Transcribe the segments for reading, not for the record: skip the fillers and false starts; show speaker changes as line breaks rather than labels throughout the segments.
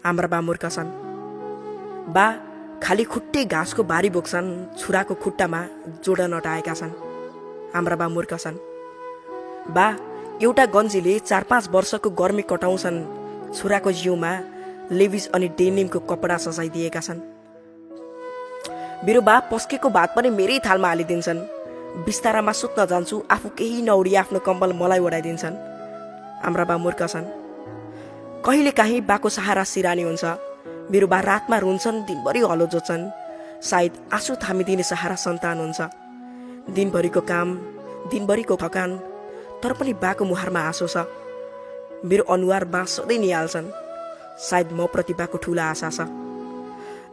हाम्रा बा मूर्ख छन्। बा खाली खुट्टे घाँसको बारी बोक्छन्, छुराको खुट्टामा जोडा नटाएका छन्। हाम्रा बा मूर्ख छन्। बा एउटा गन्जीले 4-5 वर्षको गर्मी कटाउँछन्, छुराको जिउमा लेभिस अनि डेनिमको कपडा सजाइदिएका छन्। मेरो बा पस्केको भात पनि मेरै थालमा हालिदिन्छन्। बिस्तारामा सुत्न जान्छु, आफू केही नउडी आफ्नो कम्बल मलाई ओढाइदिन्छन्। हाम्रा बा मूर्ख छन्। कहिले काहीँ बाको सहारा सिरानी हुन्छ। मेरो बा रातमा रुन्छन्, दिनभरि हलो जोत्छन्। सायद आँसु थामिदिने सहारा सन्तान हुन्छ। दिनभरिको काम, दिनभरिको थकान, तर पनि बाको मुहारमा आँसु छ। मेरो अनुहार बा सधैँ निहाल्छन्। सायद म प्रति बाको ठुला आशा छ।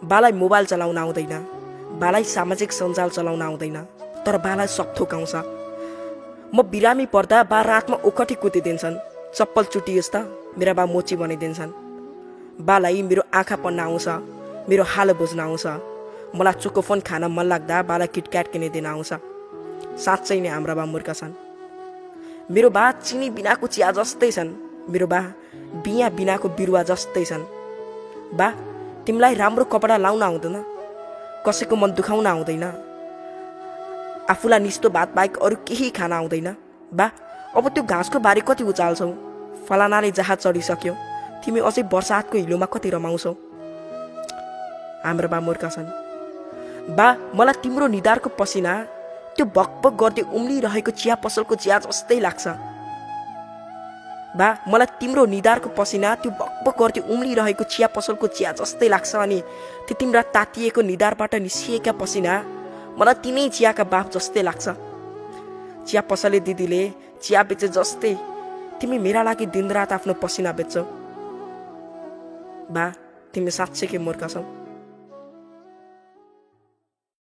बालाई मोबाइल चलाउन आउँदैन, बालाई सामाजिक सञ्जाल चलाउन आउँदैन, तर बालाई सब थोक आउँछ। म बिरामी पर्दा बा रातमा ओखटी कुदिदिन्छन्। चप्पल चुटियोस् त मेरा बा मोची बनाइदिन्छन्। बालाई मेरो आँखा पढ्न आउँछ, मेरो हाल बुझ्न आउँछ। मलाई चोकोफोन खान मन लाग्दा बालाई किटक्याट किनिदिन आउँछ। साँच्चै नै हाम्रा बा मूर्ख छन्। मेरो बा चिनी बिनाको चिया जस्तै छन्। मेरो बा बिया बिनाको बिरुवा जस्तै छन्। बा तिमीलाई राम्रो कपडा लाउन आउँदैन, कसैको मन दुखाउन आउँदैन, आफूलाई निस्तो भात बाहेक अरू केही खान आउँदैन। बा अब त्यो घाँसको बारी कति उचाल्छौ? फलानाले जहाज चढिसक्यो, तिमी अझै बर्सातको हिलोमा कति रमाउँछौ? हाम्रो बा मूर्ख छन्। बा मलाई तिम्रो निधारको पसिना त्यो बकबक गर्दै उम्लिरहेको चिया पसलको चिया जस्तै लाग्छ। बा मलाई तिम्रो निधारको पसिना त्यो बकबक गर्दै उम्लिरहेको चिया पसलको चिया जस्तै लाग्छ। अनि त्यो तिम्रा तातिएको निधारबाट निस्किएका पसिना मलाई तिनै चियाका बाफ जस्तै लाग्छ। चिया पसले दिदीले चिया बेचे जस्तै तिमी मेरा लागि दिनरात आफ्नो पसिना बेच्छौ। बा तिमी साँच्चै के मूर्ख छौ।